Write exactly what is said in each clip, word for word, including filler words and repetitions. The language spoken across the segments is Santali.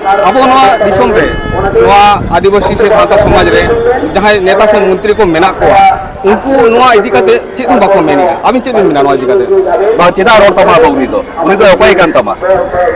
ᱟᱵᱚ ᱱᱚᱣᱟ ᱫᱤᱥᱚᱢ ᱨᱮ ᱱᱚᱣᱟ ᱟᱹᱫᱤᱵᱟᱹᱥᱤ ᱥᱮ ᱥᱟᱶᱛᱟ ᱥᱚᱢᱟᱡᱽ ᱨᱮ ᱡᱟᱦᱟᱸᱭ ᱱᱮᱛᱟ ᱥᱮ ᱢᱚᱱᱛᱨᱤ ᱠᱚ ᱢᱮᱱᱟᱜ ᱠᱚᱣᱟ, ᱩᱱᱠᱩ ᱱᱚᱣᱟ ᱤᱫᱤ ᱠᱟᱛᱮ ᱪᱮᱫ ᱦᱚᱸ ᱵᱟᱠᱚ ᱢᱮᱱᱮᱜᱼᱟ᱾ ᱟᱵᱤᱱ ᱪᱮᱫ ᱵᱤᱱ ᱢᱮᱱᱟ ᱱᱚᱣᱟ ᱤᱫᱤ ᱠᱟᱛᱮ? ᱵᱟᱝ, ᱪᱮᱫᱟᱜ ᱨᱚᱲ ᱛᱟᱢᱟ ᱟᱵᱚ ᱩᱱᱤ ᱫᱚ? ᱩᱱᱤ ᱫᱚ ᱚᱠᱚᱭ ᱠᱟᱱ ᱛᱟᱢᱟ?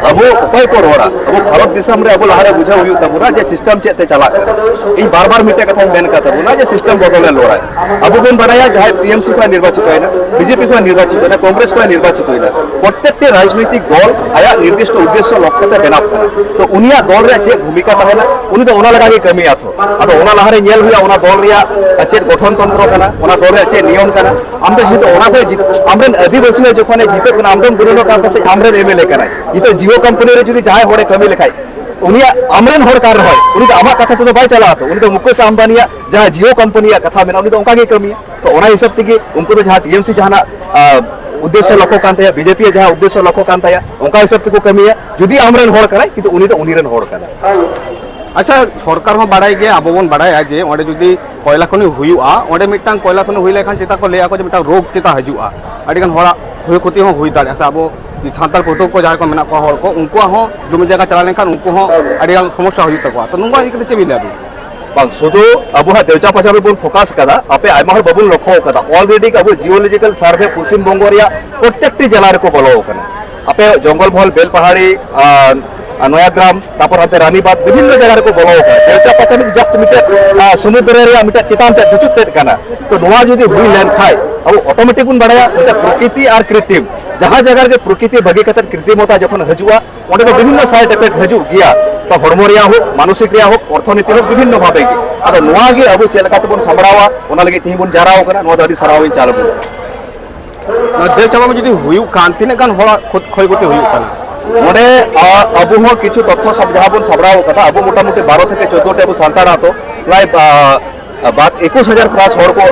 ᱟᱵᱚ ᱚᱠᱚᱭ ᱠᱚ ᱨᱚᱲᱟ? ᱟᱵᱚ ᱵᱷᱟᱨᱚᱛ ᱫᱤᱥᱚᱢ ᱨᱮ ᱟᱵᱚ ᱞᱟᱦᱟᱨᱮ ᱵᱩᱡᱷᱟᱹᱣ ᱦᱩᱭᱩᱜ ᱛᱟᱵᱚᱱᱟ ᱡᱮ ᱥᱤᱥᱴᱮᱢ ᱪᱮᱫ ᱛᱮ ᱪᱟᱞᱟᱜ ᱠᱟᱱᱟ᱾ ᱤᱧ ᱵᱟᱨ ᱵᱟᱨ ᱢᱤᱫᱴᱮᱡ ᱠᱟᱛᱷᱟᱧ ᱢᱮᱱ ᱠᱟᱫ ᱛᱟᱵᱚᱱᱟ ᱡᱮ ᱥᱤᱥᱴᱮᱢ ᱵᱚᱫᱚᱞ ᱮ ᱞᱚᱲᱟᱭ᱾ ᱟᱵᱚ ᱵᱚᱱ ᱵᱟᱲᱟᱭᱟ ᱡᱟᱦᱟᱸᱭ ᱴᱤ ᱮᱢ ᱥᱤ ᱠᱷᱚᱱ ᱱᱤᱨᱵᱟᱪᱤᱛ ᱮᱱᱟ, ᱵᱤ ᱡᱮ ᱯᱤ ᱠᱷᱚᱱ ᱱᱤᱨᱵᱟᱪᱤᱛ ᱮᱱᱟ, ᱠᱚᱝᱜᱨᱮᱥ ᱠᱷᱚᱱ ᱱᱤᱨᱵᱟᱪᱤᱛ ᱮᱱᱟ, ᱯᱨᱚᱛᱮᱠᱴᱤ ᱨᱟᱡᱽᱱᱳᱭᱛᱤᱠ ᱫᱚᱞ ᱟᱭᱟᱜ ᱱᱤᱨᱫᱤᱥᱴᱚ ᱩᱫᱽᱫᱮᱥᱥᱚ ᱞᱚᱠᱠᱷᱚ ᱛᱮ ᱵᱮᱱᱟᱣ ᱠᱟᱱᱟ᱾ ᱛᱚ ᱩᱱᱤᱭᱟᱜ ᱫᱚᱞ ᱨᱮᱭᱟᱜ ᱪᱮᱫ ᱵᱷᱩᱢᱤᱠᱟ ᱛᱟᱦᱮᱱᱟ, ᱩᱱᱤ ᱫᱚ ᱚᱱᱟ ᱞᱮᱠᱟ ᱜᱮ ᱠᱟᱹᱢᱤᱭᱟ ᱛᱚ᱾ ᱟᱫᱚ ᱚᱱᱟ ᱞᱟᱦᱟᱨᱮ ᱧᱮᱞ ᱦᱩᱭᱩᱜᱼᱟ ᱚᱱᱟ ᱫᱚᱞ ᱨᱮᱭᱟᱜ ᱪᱮᱫ ᱜᱚᱴᱷᱚᱱ ᱛᱚᱱᱛᱨᱚ ᱠᱟᱱᱟ, ᱚᱱᱟ ᱫᱚᱞ ᱨᱮᱭᱟᱜ ᱪᱮᱫ ᱱᱤᱭᱚᱢ ᱠᱟᱱᱟ᱾ ᱟᱢ ᱫᱚ ᱡᱮᱦᱮᱛᱩ ᱚᱱᱟ ᱠᱷᱚᱱ ᱡᱤᱛ-, ᱟᱢᱨᱮᱱ ᱟᱹᱫᱤᱵᱟᱹᱥᱤ ᱦᱚᱸ ᱡᱚᱠᱷᱚᱱᱮ ᱡᱤᱛᱟᱹᱜ ᱠᱟᱱᱟ, ᱟᱢ ᱫᱚᱢ ᱜᱩᱱᱟᱹᱱᱚᱜ ᱠᱟᱱ ᱯᱟᱥᱮᱡ ᱟᱢᱨᱮᱱ ᱮᱢ ᱮᱞ ᱮ ᱠᱟᱱᱟᱭ᱾ ᱱᱤᱛᱚᱜ ᱡᱤᱭᱳ ᱠᱳᱢᱯᱟᱱᱤ ᱨᱮ ᱡᱩᱫᱤ ᱡᱟᱦᱟᱸᱭ ᱦᱚᱲᱮ ᱠᱟᱹᱢᱤ ᱞᱮᱠᱷᱟᱡ, ᱩᱱᱤᱭᱟᱜ, ᱟᱢᱨᱮᱱ ᱦᱚᱲ ᱠᱟᱱ ᱨᱮᱦᱚᱸᱭ, ᱩᱱᱤ ᱫᱚ ᱟᱢᱟᱜ ᱠᱟᱛᱷᱟ ᱛᱮᱫᱚ ᱵᱟᱭ ᱪᱟᱞᱟᱜᱼᱟ ᱛᱚ, ᱩᱱᱤ ᱫᱚ ᱢᱩᱠᱮᱥ ᱟᱢᱵᱟᱱᱤᱭᱟᱜ ᱡᱟᱦᱟᱸ ᱡᱤᱭᱳ ᱠᱳᱢᱯᱟᱱᱤᱭᱟᱜ ᱠᱟᱛᱷᱟ ᱢᱮᱱᱟᱜᱼᱟ, ᱩᱱᱤ ᱫᱚ ᱚᱱᱠᱟ ᱜᱮᱭ ᱠᱟᱹᱢᱤᱭᱟ᱾ ᱛᱚ ᱚᱱᱟ ᱦᱤᱥᱟᱹᱵ ᱛᱮᱜᱮ ᱩᱱᱠᱩ ᱫᱚ ᱡᱟᱦᱟᱸ ᱴᱤ ᱮᱢ ᱥᱤ ᱡᱟᱦᱟᱱᱟᱜ, ᱟ, ᱩᱫᱽᱫᱮᱥᱥᱚ ᱞᱚᱠᱠᱷᱚ ᱠᱟᱱ ᱛᱟᱭᱟ, ᱵᱤ ᱡᱮ ᱯᱤ ᱭᱟᱜ ᱡᱟᱦᱟᱸ ᱩᱫᱽᱫᱮᱥᱥᱚ ᱞᱚᱠᱠᱷᱚ ᱠᱟᱱ ᱛᱟᱭᱟ, ᱚᱱᱠᱟ ᱦᱤᱥᱟᱹᱵ ᱛᱮᱠᱚ ᱠᱟᱹᱢᱤᱭᱟ᱾ ᱡᱩᱫᱤ ᱟᱢᱨᱮᱱ ᱦᱚᱲ ᱠᱟᱱᱟᱭ, ᱠᱤᱱᱛᱩ ᱩᱱᱤ ᱫᱚ ᱩᱱᱤ ᱨᱮᱱ ᱦᱚᱲ ᱠᱟᱱᱟᱭ᱾ ᱟᱪᱪᱷᱟ, ᱥᱚᱨᱠᱟᱨ ᱦᱚᱸ ᱵᱟᱲᱟᱭ ᱜᱮᱭᱟ, ᱟᱵᱚ ᱵᱚᱱ ᱵᱟᱲᱟᱭᱟ ᱡᱮ ᱚᱸᱰᱮ ᱡᱩᱫᱤ ᱠᱚᱭᱞᱟ ᱠᱷᱚᱱᱤ ᱦᱩᱭᱩᱜᱼᱟ, ᱚᱸᱰᱮ ᱢᱤᱫᱴᱟᱝ ᱠᱚᱭᱞᱟ ᱠᱷᱚᱱᱤ ᱦᱩᱭ ᱞᱮᱱᱠᱷᱟᱱ ᱪᱮᱛᱟ ᱠᱚ ᱞᱟᱹᱭᱟ ᱠᱚ ᱡᱮ ᱢᱤᱫᱴᱟᱝ ᱨᱳᱜᱽ ᱪᱮᱛᱟ ᱦᱤᱡᱩᱜᱼᱟ, ᱟᱹᱰᱤᱜᱟᱱ ᱦᱚᱲᱟᱜ ᱠᱷᱚᱭ ᱠᱷᱚᱛᱤ ᱦᱚᱸ ᱦᱩᱭ ᱫᱟᱲᱮᱭᱟᱜᱼᱟ, ᱥᱮ ᱟᱵᱚ ᱥᱟᱱᱛᱟᱲ ᱯᱟᱹᱴᱷᱩᱣᱟᱹ ᱠᱚ ᱡᱟᱦᱟᱸᱭ ᱠᱚ ᱢᱮᱱᱟᱜ ᱠᱚᱣᱟ ᱦᱚᱲ ᱠᱚ, ᱩᱱᱠᱩᱣᱟᱜ ᱦᱚᱸ ᱡᱚᱢᱤ ᱡᱟᱭᱜᱟ ᱪᱟᱞᱟᱣ ᱞᱮᱱᱠᱷᱟᱱ ᱩᱱᱠᱩ ᱦᱚᱸ ᱟᱹᱰᱤᱜᱟᱱ ᱥᱚᱢᱚᱥᱥᱟ ᱦᱩᱭᱩᱜ ᱛᱟᱠᱚᱣᱟ᱾ ᱛᱚ ᱱᱚᱣᱟ ᱤᱫᱤ ᱠᱟᱛᱮ ᱪᱮᱫ ᱵᱤᱱ ᱞᱟᱹᱭᱟ ᱟᱵᱤᱱ? ᱵᱟᱝ, ᱥᱩᱫᱷᱩ ᱟᱵᱚᱣᱟᱜ ᱫᱮᱣᱪᱟ ᱯᱟᱪᱟ ᱨᱮᱵᱚᱱ ᱯᱷᱳᱠᱟᱥ ᱠᱟᱫᱟ, ᱟᱯᱮ ᱟᱭᱢᱟ ᱦᱚᱲ ᱵᱟᱵᱚᱱ ᱞᱚᱠᱠᱷᱚ ᱠᱟᱫᱟ, ᱚᱞᱨᱮᱰᱤ ᱟᱵᱚ ᱡᱤᱭᱳᱞᱚᱡᱤᱠᱟᱞ ᱥᱟᱨᱵᱷᱮ ᱯᱚᱥᱪᱤᱢ ᱵᱚᱝᱜᱚ ᱨᱮᱭᱟᱜ ᱯᱨᱚᱛᱮᱠᱴᱤ ᱡᱮᱞᱟ ᱨᱮᱠᱚ ᱵᱚᱞᱚ ᱟᱠᱟᱱᱟ᱾ ᱟᱯᱮ ᱡᱚᱝᱜᱚᱞ ᱢᱚᱦᱚᱞ, ᱵᱮᱞᱯᱟᱦᱟᱲᱤ, ᱟᱨ, ᱟᱨ ᱱᱚᱭᱟᱜᱨᱟᱢ, ᱛᱟᱨᱯᱚᱨ ᱦᱟᱱᱛᱮ ᱨᱟᱱᱤᱵᱟᱫ, ᱵᱤᱵᱷᱤᱱᱱᱚ ᱡᱟᱭᱜᱟ ᱨᱮᱠᱚ ᱵᱚᱞᱚ ᱟᱠᱟᱱᱟ᱾ ᱫᱮᱣᱪᱟ ᱯᱟᱪᱟ ᱫᱚ just ᱢᱤᱫᱴᱮᱡ, ᱟᱨ, ᱥᱚᱢᱩᱫᱨᱚ ᱨᱮᱭᱟᱜ ᱢᱤᱫᱴᱮᱡ ᱪᱮᱛᱟᱱ ᱛᱮ ᱫᱩᱪᱩᱫ ᱛᱮᱫ ᱠᱟᱱᱟ᱾ ᱛᱚ ᱱᱚᱣᱟ ᱡᱩᱫᱤ ᱦᱩᱭ ᱞᱮᱱᱠᱷᱟᱡ ᱟᱵᱚ ᱚᱴᱳᱢᱮᱴᱤᱠ ᱵᱚᱱ ᱵᱟᱲᱟᱭᱟ ᱢᱤᱫᱴᱮᱡ ᱯᱨᱚᱠᱨᱤᱛᱤ ᱟᱨ ᱠᱨᱤᱛᱤᱢ, ᱡᱟᱦᱟᱸ ᱡᱟᱭᱜᱟ ᱨᱮᱜᱮ ᱯᱨᱚᱠᱨᱤᱛᱤ ᱵᱷᱟᱹᱜᱤ ᱠᱟᱛᱮ ᱠᱨᱤᱛᱤᱢᱚᱛᱟ ᱡᱚᱠᱷᱚᱱ ᱦᱤᱡᱩᱜᱼᱟ, ᱚᱸᱰᱮ ᱫᱚ ᱵᱤᱵᱷᱤᱱᱱᱚ ᱥᱟᱭᱤᱰ ᱮᱯᱷᱮᱠᱴ ᱦᱤᱡᱩᱜ ᱜᱮᱭᱟ᱾ ᱛᱚ ᱦᱚᱲᱢᱚ ᱨᱮᱭᱟᱜ ᱦᱳᱠ, ᱢᱟᱱᱚᱥᱤᱠ ᱨᱮᱭᱟᱜ ᱦᱳᱠ, ᱚᱨᱛᱷᱚᱱᱤᱛᱤ ᱦᱳᱠ, ᱵᱤᱵᱷᱤᱱᱱᱚ ᱵᱷᱟᱵᱮ ᱜᱮ᱾ ᱟᱫᱚ ᱱᱚᱣᱟ ᱜᱮ ᱟᱵᱚ ᱪᱮᱫ ᱞᱮᱠᱟ ᱛᱮᱵᱚᱱ ᱥᱟᱢᱵᱲᱟᱣᱟ, ᱚᱱᱟ ᱞᱟᱹᱜᱤᱫ ᱛᱮᱦᱮᱧ ᱵᱚᱱ ᱡᱟᱣᱨᱟ ᱟᱠᱟᱱᱟ᱾ ᱱᱚᱣᱟ ᱫᱚ ᱟᱹᱰᱤ ᱥᱟᱨᱦᱟᱣ ᱤᱧ ᱪᱟᱞ ᱟᱵᱚᱱᱟ᱾ ᱱᱚᱣᱟ ᱫᱮᱣ ᱪᱟᱵᱟ ᱡᱩᱫᱤ ᱦᱩᱭᱩᱜ ᱠᱷᱟᱱ ᱛᱤᱱᱟᱹᱜ ᱜᱟᱱ ᱦᱚᱲᱟᱜ ᱠᱷᱚᱛ-, ᱠᱷᱚᱭ ᱠᱷᱚᱛᱤ ᱦᱩᱭᱩᱜ ᱠᱟᱱᱟ? ᱱᱚᱰᱮ, ᱟ, ᱟᱵᱚ ᱦᱚᱸ ᱠᱤᱪᱷᱩ ᱛᱚᱛᱛᱷᱚ ᱥᱟᱵ-, ᱡᱟᱦᱟᱸ ᱵᱚᱱ ᱥᱟᱢᱵᱲᱟᱣ ᱟᱠᱟᱫᱟ, ᱟᱵᱚ ᱢᱚᱴᱟᱢᱩᱴᱤ ᱵᱟᱨᱚ ᱛᱷᱮᱠᱮ ᱪᱳᱫᱽᱫᱳ ᱴᱤ ᱟᱵᱚ ᱥᱟᱱᱛᱟᱲ ᱟᱛᱳ, ᱯᱨᱟᱭ, ᱟ, ᱵᱟᱫ ᱮᱠᱩᱥ ᱦᱟᱡᱟᱨ ᱯᱞᱟᱥ ᱦᱚᱲ ᱠᱚ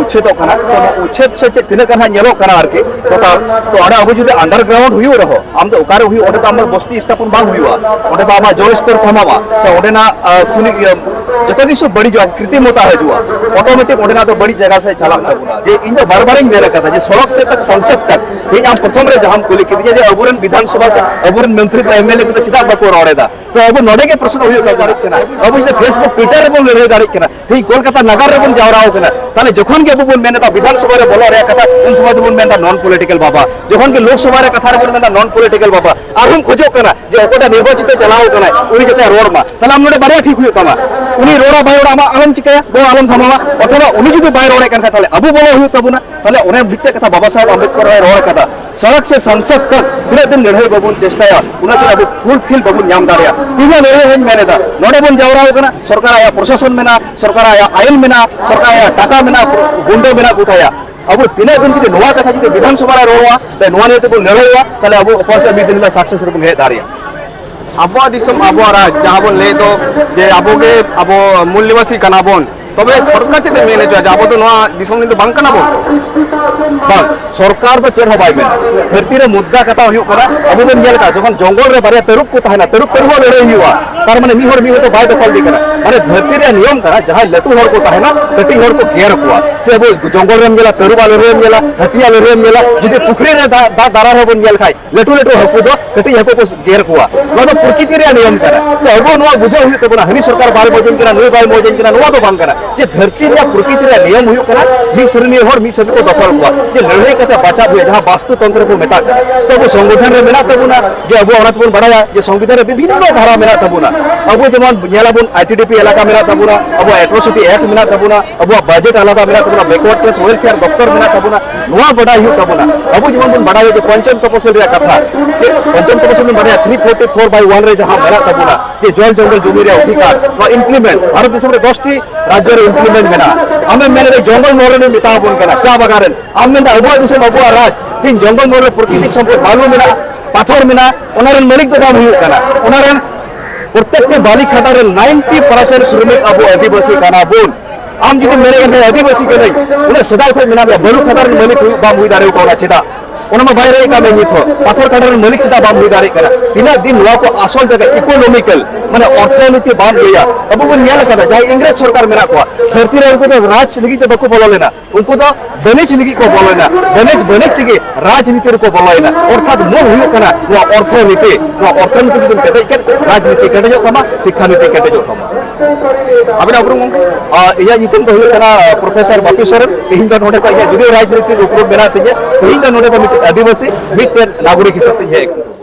ᱩᱪᱪᱷᱮᱫᱚᱜ ᱠᱟᱱᱟ᱾ ᱛᱚ ᱱᱚᱣᱟ ᱩᱪᱪᱷᱮᱫ ᱥᱮ ᱪᱮᱫ ᱛᱤᱱᱟᱹᱜ ᱜᱟᱱ ᱦᱟᱸᱜ ᱧᱮᱞᱚᱜ ᱠᱟᱱᱟ ᱟᱨᱠᱤ ᱴᱳᱴᱟᱞ, ᱛᱚ ᱚᱸᱰᱮ ᱟᱵᱚ ᱡᱩᱫᱤ ᱟᱱᱰᱟᱨᱜᱨᱟᱣᱩᱱᱰ ᱦᱩᱭᱩᱜ ᱨᱮᱦᱚᱸ, ᱟᱢ ᱫᱚ ᱚᱠᱟᱨᱮ ᱦᱩᱭᱩᱜ, ᱚᱸᱰᱮ ᱫᱚ ᱟᱢᱟᱜ ᱵᱚᱥᱛᱤ ᱥᱛᱷᱟᱯᱚᱱ ᱵᱟᱝ ᱦᱩᱭᱩᱜᱼᱟ, ᱚᱸᱰᱮ ᱫᱚ ᱟᱢᱟᱜ ᱡᱚᱞ ᱥᱛᱚᱨ ᱠᱚᱢᱚᱜᱼᱟ, ᱥᱮ ᱚᱸᱰᱮᱱᱟᱜ, ᱟ, ᱠᱷᱚᱱᱤᱡ, ᱤᱭᱟᱹ, ᱡᱚᱛᱚ ᱠᱤᱪᱷᱩ ᱵᱟᱹᱲᱤᱡᱚᱜᱼᱟ, ᱠᱨᱤᱛᱤᱢᱚᱛᱟ ᱦᱤᱡᱩᱜᱼᱟ, ᱚᱴᱳᱢᱮᱴᱤᱠ ᱚᱸᱰᱮᱱᱟᱜ ᱫᱚ ᱵᱟᱹᱲᱤᱡ ᱡᱟᱭᱜᱟ ᱥᱮᱫ ᱪᱟᱞᱟᱜ ᱛᱟᱵᱚᱱᱟ᱾ ᱡᱮ ᱤᱧ ᱫᱚ ᱵᱟᱨ ᱵᱟᱨᱤᱧ ᱢᱮᱱ ᱟᱠᱟᱫᱟ ᱡᱮ ᱥᱚᱲᱚᱠ ᱥᱮᱫ ᱛᱟᱠ ᱥᱚᱝᱥᱚᱫ ᱛᱟᱠ, ᱛᱮᱦᱮᱧ ᱟᱢ ᱯᱨᱚᱛᱷᱚᱢ ᱨᱮ ᱡᱟᱦᱟᱸᱢ ᱠᱩᱞᱤ ᱠᱮᱫᱤᱧᱟ ᱡᱮ ᱟᱵᱚᱨᱮᱱ ᱵᱤᱫᱷᱟᱱ ᱥᱚᱵᱷᱟ ᱥᱮ ᱟᱵᱚᱨᱮᱱ ᱢᱚᱱᱛᱨᱤ ᱠᱚ, ᱮᱢ ᱮᱞ ᱮ ᱠᱚᱫᱚ ᱪᱮᱫᱟᱜ ᱵᱟᱠᱚ ᱨᱚᱲ ᱮᱫᱟ? ᱛᱚ ᱟᱵᱚ ᱱᱚᱰᱮ ᱜᱮ ᱯᱨᱚᱥᱱᱚ ᱦᱩᱭᱩᱜ ᱫᱟᱲᱮᱭᱟᱜ ᱠᱟᱱᱟ, ᱟᱵᱚ ᱡᱩᱫᱤ Facebook, Twitter ᱨᱮᱵᱚᱱ ᱞᱟᱹᱲᱦᱟᱹᱭ ᱫᱟᱲᱮᱭᱟᱜ ᱠᱟᱱᱟ, ᱛᱮᱦᱮᱧ ᱠᱳᱞᱠᱟᱛᱟ ᱱᱟᱜᱟᱨ ᱨᱮᱵᱚᱱ ᱡᱟᱣᱨᱟ ᱟᱠᱟᱱᱟ, ᱛᱟᱦᱞᱮ ᱡᱚᱠᱷᱚᱱ ᱜᱮ ᱟᱵᱚ ᱵᱚᱱ ᱢᱮᱱ ᱮᱫᱟ ᱵᱤᱫᱷᱟᱱ ᱥᱚᱵᱷᱟ ᱨᱮ ᱵᱚᱞᱚᱜ ᱨᱮᱭᱟᱜ ᱠᱟᱛᱷᱟ, ᱩᱱ ᱥᱚᱢᱚᱭ ᱫᱚᱵᱚᱱ ᱢᱮᱱ ᱮᱫᱟ ᱱᱚᱱ ᱯᱚᱞᱤᱴᱤᱠᱟᱞ ᱵᱟᱵᱟ᱾ ᱡᱚᱠᱷᱚᱱ ᱜᱮ ᱞᱳᱠ ᱥᱚᱵᱷᱟ ᱨᱮ ᱠᱟᱛᱷᱟ ᱨᱮᱵᱚᱱ ᱢᱮᱱ ᱮᱫᱟ ᱱᱚᱱ ᱯᱚᱞᱤᱴᱤᱠᱟᱞ ᱵᱟᱵᱟ, ᱟᱨᱦᱚᱸᱢ ᱠᱷᱚᱡᱚᱜ ᱠᱟᱱᱟ ᱡᱮ ᱚᱠᱚᱭᱴᱟᱜ ᱱᱤᱨᱵᱟᱪᱤᱛ ᱮ ᱪᱟᱞᱟᱣ ᱟᱠᱟᱱᱟᱭ ᱩᱱᱤ ᱡᱟᱛᱮ ᱨᱚᱲ ᱢᱟ, ᱛᱟᱦᱞᱮ ᱟᱢ ᱱᱚᱰᱮ ᱵᱟᱨᱭᱟ ᱴᱷᱤᱠ ᱦᱩᱭᱩᱜ ᱛᱟᱢᱟ᱾ ᱩᱱᱤ ᱨᱚᱲᱟ ᱵᱟᱭ ᱨᱚᱲᱟ, ᱟᱢᱟᱜ ᱟᱞᱚᱢ ᱪᱤᱠᱟᱹᱭᱟ, ᱵᱚᱦᱚᱜ ᱟᱞᱚᱢ ᱜᱷᱟᱢᱟᱣᱟ, ᱚᱛᱷᱚᱵᱟ ᱩᱱᱤ ᱡᱩᱫᱤ ᱵᱟᱭ ᱨᱚᱲᱮᱫ ᱠᱟᱱ ᱠᱷᱟᱱ ᱛᱟᱦᱞᱮ ᱟᱵᱚ ᱵᱚᱞᱚ ᱦᱩᱭᱩᱜ ᱛᱟᱵᱚᱱᱟ᱾ ᱛᱟᱦᱞᱮ ᱚᱱᱮ ᱢᱤᱫᱴᱮᱡ ᱠᱟᱛᱷᱟ ᱵᱟᱵᱟ ᱥᱟᱦᱮᱵᱽ ᱟᱢᱵᱮᱫᱠᱚᱨ ᱦᱚᱸᱭ ᱨᱚᱲ ᱠᱟᱫᱟ, ᱥᱚᱲᱚᱠ ᱥᱮ ᱥᱚᱝᱥᱚᱫ ᱛᱚᱠ ᱛᱤᱱᱟᱹᱜ ᱫᱤᱱ ᱞᱟᱹᱲᱦᱟᱹᱭ ᱵᱟᱵᱚᱱ ᱪᱮᱥᱴᱟᱭᱟ, ᱩᱱᱟᱹᱜ ᱫᱤᱱ ᱟᱵᱚ ᱯᱷᱩᱞᱯᱷᱤᱞ ᱵᱟᱵᱚᱱ ᱧᱟᱢ ᱫᱟᱲᱮᱭᱟᱜᱼᱟ᱾ ᱛᱤᱱᱟᱹᱜ ᱞᱟᱹᱲᱦᱟᱹᱭ ᱦᱚᱧ ᱢᱮᱱ ᱮᱫᱟ, ᱱᱚᱰᱮ ᱵᱚᱱ ᱡᱟᱣᱨᱟ ᱟᱠᱟᱱᱟ, ᱥᱚᱨᱠᱟᱨ ᱟᱭᱟᱜ ᱯᱨᱚᱥᱟᱥᱚᱱ ᱢᱮᱱᱟᱜᱼᱟ, ᱥᱚᱨᱠᱟᱨ ᱟᱭᱟᱜ ᱟᱭᱤᱱ ᱢᱮᱱᱟᱜᱼᱟ, ᱥᱚᱨᱠᱟᱨ ᱟᱭᱟᱜ ᱴᱟᱠᱟ ᱢᱮᱱᱟᱜᱼᱟ, ᱜᱩᱱᱰᱟᱹ ᱢᱮᱱᱟᱜ ᱠᱚ ᱛᱟᱭᱟ᱾ ᱟᱵᱚ ᱛᱤᱱᱟᱹᱜ ᱫᱤᱱ ᱡᱩᱫᱤ ᱱᱚᱣᱟ ᱠᱟᱛᱷᱟ ᱡᱩᱫᱤ ᱵᱤᱫᱷᱟᱱ ᱥᱚᱵᱷᱟ ᱨᱮ ᱨᱚᱲᱚᱜᱼᱟ, ᱛᱟᱦᱞᱮ ᱱᱚᱣᱟ ᱱᱤᱭᱮ ᱛᱮᱵᱚᱱ ᱞᱟᱹᱲᱦᱟᱹᱭᱚᱜᱼᱟ, ᱛᱟᱦᱞᱮ ᱟᱵᱚ ᱚᱠᱟ ᱥᱮᱫ ᱢᱤᱫ ᱫᱤᱱ ᱦᱤᱞᱳᱜ ᱥᱟᱠᱥᱮᱥ ᱨᱮᱵᱚᱱ ᱦᱮᱡ ᱫᱟᱲᱮᱭᱟᱜᱼᱟ᱾ ᱟᱵᱚᱣᱟᱜ ᱫᱤᱥᱚᱢ, ᱟᱵᱚᱣᱟᱜ ᱨᱟᱡᱽ, ᱡᱟᱦᱟᱸ ᱵᱚᱱ ᱞᱟᱹᱭ ᱫᱚ ᱡᱮ ᱟᱵᱚ ᱜᱮ ᱟᱵᱚ ᱢᱩᱞ ᱱᱤᱵᱟᱥᱤ ᱠᱟᱱᱟ ᱵᱚᱱ, ᱛᱚᱵᱮ ᱥᱚᱨᱠᱟᱨ ᱪᱮᱫ ᱮ ᱢᱮᱱ ᱦᱚᱪᱚᱭᱟ ᱡᱮ ᱟᱵᱚ ᱫᱚ ᱱᱚᱣᱟ ᱫᱤᱥᱚᱢ ᱨᱮᱱ ᱫᱚ ᱵᱟᱝ ᱠᱟᱱᱟ ᱵᱚᱱ? ᱵᱟᱝ, ᱥᱚᱨᱠᱟᱨ ᱫᱚ ᱪᱮᱫ ᱦᱚᱸ ᱵᱟᱭ ᱢᱮᱱᱟ᱾ ᱫᱷᱟᱹᱨᱛᱤ ᱨᱮ ᱢᱩᱫᱽᱫᱟ ᱠᱟᱛᱷᱟ ᱦᱩᱭᱩᱜ ᱠᱟᱱᱟ, ᱟᱵᱚ ᱵᱚᱱ ᱧᱮᱞ ᱠᱟᱜᱼᱟ, ᱡᱚᱠᱷᱚᱱ ᱡᱚᱝᱜᱚᱞ ᱨᱮ ᱵᱟᱨᱭᱟ ᱛᱟᱹᱨᱩᱵ ᱠᱚ ᱛᱟᱦᱮᱱᱟ, ᱛᱟᱹᱨᱩᱵ ᱛᱟᱹᱨᱩᱵ ᱦᱚᱸ ᱞᱟᱹᱲᱦᱟᱹᱭ ᱦᱩᱭᱩᱜᱼᱟ᱾ ᱛᱟᱨ ᱢᱟᱱᱮ ᱢᱤᱫ ᱦᱚᱲ ᱢᱤᱫ ᱦᱚᱲ ᱫᱚ ᱵᱟᱭ ᱫᱚᱠᱷᱚᱞ ᱤᱫᱤ ᱠᱟᱱᱟ᱾ ᱢᱟᱱᱮ ᱫᱷᱟᱹᱨᱛᱤ ᱨᱮᱭᱟᱜ ᱱᱤᱭᱚᱢ ᱠᱟᱱᱟ, ᱡᱟᱦᱟᱸᱭ ᱞᱟᱹᱴᱩ ᱦᱚᱲ ᱠᱚ ᱛᱟᱦᱮᱱᱟ, ᱠᱟᱹᱴᱤᱡ ᱦᱚᱲ ᱠᱚ ᱜᱮᱨ ᱠᱚᱣᱟ᱾ ᱥᱮ ᱟᱵᱚ ᱡᱚᱝᱜᱚᱞ ᱨᱮᱢ ᱧᱮᱞᱟ, ᱛᱟᱹᱨᱩᱵ ᱟᱜ ᱞᱟᱹᱲᱦᱟᱹᱭ ᱮᱢ ᱧᱮᱞᱟ, ᱦᱟᱹᱛᱤᱭᱟᱜ ᱞᱟᱹᱲᱦᱟᱹᱭ ᱮᱢ ᱧᱮᱞᱟ, ᱡᱩᱫᱤ ᱯᱩᱠᱷᱨᱤ ᱨᱮ ᱫᱟᱜ, ᱫᱟᱜ ᱫᱟᱨᱟ ᱨᱮᱦᱚᱸ ᱵᱚᱱ ᱧᱮᱞ ᱠᱷᱟᱡ, ᱞᱟᱹᱴᱩ ᱞᱟᱹᱴᱩ ᱦᱟᱹᱠᱩ ᱫᱚ ᱠᱟᱹᱴᱤᱡ ᱦᱟᱹᱠᱩ ᱠᱚ ᱜᱮᱨ ᱠᱚᱣᱟ᱾ ᱱᱚᱣᱟ ᱫᱚ ᱯᱨᱚᱠᱨᱤᱛᱤ ᱨᱮᱭᱟᱜ ᱱᱤᱭᱚᱢ ᱠᱟᱱᱟ᱾ ᱛᱚ ᱟᱵᱚ ᱱᱚᱣᱟ ᱵᱩᱡᱷᱟᱹᱣ ᱦᱩᱭᱩᱜ ᱛᱟᱵᱚᱱᱟ, ᱦᱟᱹᱱᱤ ᱥᱚᱨᱠᱟᱨ ᱵᱟᱭ ᱢᱚᱡᱽ ᱟᱹᱧ ᱠᱟᱱᱟ, ᱱᱩᱭ ᱵᱟᱭ ᱢᱚᱡᱽ ᱟᱹᱧ ᱠᱟᱱᱟ, ᱱᱚᱣᱟ ᱫᱚ ᱵᱟᱝ ᱠᱟᱱᱟ᱾ ᱡᱮ ᱫᱷᱟᱹᱨᱛᱤ ᱨᱮᱭᱟᱜ ᱯᱨᱚᱠᱨᱤᱛᱤ ᱨᱮᱭᱟᱜ ᱱᱤᱭᱚᱢ ᱦᱩᱭᱩᱜ ᱠᱟᱱᱟ, ᱢᱤᱫ ᱥᱨᱮᱱᱤ ᱦᱚᱲ ᱢᱤᱫ ᱥᱨᱮᱱᱤ ᱠᱚ ᱫᱚᱠᱷᱚᱞ ᱠᱚᱣᱟ, ᱡᱮ ᱞᱟᱹᱲᱦᱟᱹᱭ ᱠᱟᱛᱮ ᱵᱟᱧᱪᱟᱣ ᱦᱩᱭᱩᱜᱼᱟ, ᱡᱟᱦᱟᱸ ᱵᱟᱥᱛᱩ ᱛᱚᱱᱛᱨᱚ ᱠᱚ ᱢᱮᱛᱟᱜ ᱠᱟᱱᱟ᱾ ᱛᱚ ᱟᱵᱚ ᱥᱚᱝᱜᱚᱴᱷᱚᱱ ᱨᱮ ᱢᱮᱱᱟᱜ ᱛᱟᱵᱚᱱᱟ ᱡᱮ ᱟᱵᱚ ᱚᱱᱟ ᱛᱮᱵᱚᱱ ᱵᱟᱲᱟᱭᱟ ᱡᱮ ᱥᱚᱝᱵᱤᱫᱷᱟᱱ ᱨᱮ ᱵᱤᱵᱷᱤᱱᱱᱚ ᱫᱷᱟᱨᱟ ᱢᱮᱱᱟᱜ ᱛᱟᱵᱚᱱᱟ᱾ ᱟᱵᱚ ᱡᱮᱢᱚᱱ ᱧᱮᱞᱟᱵᱚᱱ, ᱟᱭ ᱴᱤ ᱰᱤ ᱯᱤ ᱮᱞᱟᱠᱟ ᱢᱮᱱᱟᱜ ᱛᱟᱵᱚᱱᱟ, ᱟᱵᱚᱣᱟᱜ ᱮᱴᱨᱚᱥᱤᱴᱤ ᱮᱠᱴ ᱢᱮᱱᱟᱜ ᱛᱟᱵᱚᱱᱟ, ᱟᱵᱚᱣᱟᱜ ᱵᱟᱡᱮᱴ ᱟᱞᱟᱫᱟ ᱢᱮᱱᱟᱜ ᱛᱟᱵᱚᱱᱟ, ᱵᱮᱠᱣᱟᱨᱰ ᱠᱞᱟᱥ ᱣᱮᱞᱯᱷᱮᱭᱟᱨ ᱫᱚᱯᱛᱚᱨ ᱢᱮᱱᱟᱜ ᱛᱟᱵᱚᱱᱟ᱾ ᱱᱚᱣᱟ ᱵᱟᱰᱟᱭ ᱦᱩᱭᱩᱜ ᱛᱟᱵᱚᱱᱟ᱾ ᱟᱵᱚ ᱡᱮᱢᱚᱱ ᱵᱚᱱ ᱵᱟᱰᱟᱭᱟ ᱡᱮ ᱯᱚᱧᱪᱚᱢ ᱛᱚᱯᱚᱥᱤᱞ ᱨᱮᱭᱟᱜ ᱠᱟᱛᱷᱟ, ᱡᱮ ᱯᱚᱧᱪᱚᱢ ᱛᱚᱯᱚᱥᱤᱞ ᱵᱚᱱ ᱵᱟᱰᱟᱭᱟ, ᱛᱷᱨᱤ ᱯᱷᱳᱨᱴᱤ ᱯᱷᱳᱨ ᱵᱟᱭ ᱚᱣᱟᱱ ᱨᱮ ᱡᱟᱦᱟᱸ ᱢᱮᱱᱟᱜ ᱛᱟᱵᱚᱱᱟ, ᱡᱮ ᱡᱚᱞ ᱡᱚᱝᱜᱚᱞ ᱡᱚᱢᱤ ᱨᱮᱭᱟᱜ ᱚᱫᱷᱤᱠᱟᱨ, ᱱᱚᱣᱟ ᱤᱢᱯᱞᱤᱢᱮᱱᱴ ᱵᱷᱟᱨᱚᱛ ᱫᱤᱥᱚᱢ ᱨᱮ ᱫᱚᱥᱴᱤ ᱨᱟᱡᱽᱡᱚ ᱨᱮ ᱤᱢᱯᱞᱤᱢᱮᱱᱴ ᱢᱮᱱᱟᱜᱼᱟ᱾ ᱟᱢᱮᱢ ᱢᱮᱱ ᱮᱫᱟ ᱡᱚᱝᱜᱚᱞ ᱢᱚᱦᱚᱞ ᱨᱮᱱ ᱢᱮᱛᱟ ᱵᱚᱱ ᱠᱟᱱᱟ, ᱪᱟ ᱵᱟᱜᱟᱱ ᱨᱮᱱ, ᱟᱢ ᱢᱮᱱᱫᱟ ᱟᱵᱚᱣᱟᱜ ᱫᱤᱥᱚᱢ, ᱟᱵᱚᱣᱟᱜ ᱨᱟᱡᱽ, ᱛᱮᱦᱮᱧ ᱡᱚᱝᱜᱚᱞ ᱢᱚᱦᱚᱞ ᱨᱮ ᱯᱨᱚᱠᱨᱤᱛᱤᱠ ᱥᱚᱢᱯᱚᱫ ᱵᱟᱞᱩ ᱢᱮᱱᱟᱜᱼᱟ, ᱯᱟᱛᱷᱚᱨ ᱢᱮᱱᱟᱜᱼᱟ, ᱚᱱᱟ ᱨᱮᱱ ᱢᱟᱹᱞᱤᱠ ᱫᱚ ᱵᱟᱝ ᱦᱩᱭᱩᱜ ᱠᱟᱱᱟ᱾ ᱚᱱᱟ ᱨᱮᱱ ᱯᱨᱚᱛᱮᱠᱴᱤ ᱵᱟᱞᱤ ᱠᱷᱟᱫᱟᱱ ᱨᱮᱱ ᱱᱟᱭᱤᱱᱴᱤ ᱯᱟᱨᱥᱮᱱᱴ ᱥᱨᱚᱢᱤᱠ ᱟᱵᱚ ᱟᱹᱫᱤᱵᱟᱹᱥᱤ ᱠᱟᱱᱟ ᱵᱚᱱ᱾ ᱟᱢ ᱡᱩᱫᱤ ᱢᱮᱱᱮᱫ ᱠᱟᱱ ᱠᱷᱟᱱ ᱟᱹᱫᱤᱵᱟᱹᱥᱤ ᱠᱟᱹᱱᱟᱹᱧ, ᱩᱱᱟᱹᱜ ᱥᱮᱫᱟᱭ ᱠᱷᱚᱱ ᱢᱮᱱᱟᱜ ᱢᱮᱭᱟ, ᱵᱟᱹᱞᱩ ᱠᱷᱟᱫᱟᱱ ᱨᱮᱱ ᱢᱟᱹᱞᱤᱠ ᱦᱩᱭᱩᱜ ᱵᱟᱢ ᱦᱩᱭ ᱫᱟᱲᱮ ᱠᱟᱣᱫᱟ, ᱪᱮᱫᱟᱜ? ᱚᱱᱟ ᱢᱟ ᱵᱟᱭ ᱨᱮᱡ ᱠᱟᱜ ᱢᱮ ᱱᱤᱛ ᱦᱚᱸ᱾ ᱯᱟᱛᱷᱚᱨ ᱠᱟᱴᱟ ᱨᱮᱱ ᱢᱟᱹᱞᱤᱠ ᱪᱮᱫᱟᱜ ᱵᱟᱢ ᱦᱩᱭ ᱫᱟᱲᱮᱭᱟᱜ ᱠᱟᱱᱟ? ᱛᱤᱱᱟᱹᱜ ᱫᱤᱱ ᱱᱚᱣᱟ ᱠᱚ ᱟᱥᱚᱞ ᱡᱟᱭᱜᱟ ᱤᱠᱳᱱᱚᱢᱤᱠᱟᱞ, ᱢᱟᱱᱮ ᱚᱨᱛᱷᱚᱱᱤᱛᱤ ᱵᱟᱢ ᱤᱭᱟᱹᱭᱟ? ᱟᱵᱚ ᱵᱚᱱ ᱧᱮᱞ ᱟᱠᱟᱫᱟ, ᱡᱟᱦᱟᱸᱭ ᱤᱝᱨᱮᱡᱽ ᱥᱚᱨᱠᱟᱨ ᱢᱮᱱᱟᱜ ᱠᱚᱣᱟ, ᱫᱷᱟᱹᱨᱛᱤ ᱨᱮ ᱩᱱᱠᱩ ᱫᱚ ᱨᱟᱡᱽ ᱞᱟᱹᱜᱤᱫ ᱫᱚ ᱵᱟᱠᱚ ᱵᱚᱞᱚ ᱞᱮᱱᱟ, ᱩᱱᱠᱩ ᱫᱚ ᱵᱟᱹᱱᱤᱡᱽ ᱞᱟᱹᱜᱤᱫ ᱠᱚ ᱵᱚᱞᱚᱭᱮᱱᱟ, ᱵᱟᱹᱱᱤᱡᱽ ᱵᱟᱹᱱᱤᱡᱽ ᱛᱮᱜᱮ ᱨᱟᱡᱽᱱᱤᱛᱤ ᱨᱮᱠᱚ ᱵᱚᱞᱚᱭᱮᱱᱟ᱾ ᱚᱨᱛᱷᱟᱛ ᱢᱩᱞ ᱦᱩᱭᱩᱜ ᱠᱟᱱᱟ ᱱᱚᱣᱟ ᱚᱨᱛᱷᱚᱱᱤᱛᱤ᱾ ᱱᱚᱣᱟ ᱚᱨᱛᱷᱚᱱᱤᱛᱤ ᱡᱩᱫᱤᱢ ᱠᱮᱴᱮᱡ ᱠᱮᱫ, ᱨᱟᱡᱽᱱᱤᱛᱤ ᱠᱮᱴᱮᱡᱚᱜ ᱛᱟᱢᱟ, ᱥᱤᱠᱠᱷᱟ ᱱᱤᱛᱤ ᱠᱮᱴᱮᱡᱚᱜ ᱛᱟᱢᱟ᱾ ᱟᱵᱤᱱᱟᱜ ᱩᱯᱨᱩᱢ ᱜᱚᱢᱠᱮ? ᱟᱨ ᱤᱧᱟᱹᱜ ᱧᱩᱛᱩᱢ ᱫᱚ ᱦᱩᱭᱩᱜ ᱠᱟᱱᱟ ᱯᱨᱚᱯᱷᱮᱥᱚᱨ ᱵᱟᱯᱤ ᱥᱚᱨᱮᱱ᱾ ᱛᱮᱦᱮᱧ ᱫᱚ ᱱᱚᱰᱮ ᱠᱷᱚᱱ ᱤᱧᱟᱹᱜ ᱡᱩᱫᱤ ᱨᱟᱡᱽᱱᱤᱛᱤ ᱩᱯᱨᱩᱢ ᱢᱮᱱᱟᱜ ᱛᱤᱧᱟᱹ, ᱛᱮᱦᱮᱧ ᱫᱚ ᱱᱚᱰᱮ ᱫᱚ ᱢᱤᱫᱴᱮᱱ ᱟᱹᱫᱤᱵᱟᱹᱥᱤ, ᱢᱤᱫᱴᱮᱱ ᱱᱟᱜᱚᱨᱤᱠ ᱦᱤᱥᱟᱹᱵ ᱛᱮᱧ ᱦᱮᱡ ᱟᱠᱟᱱᱟ᱾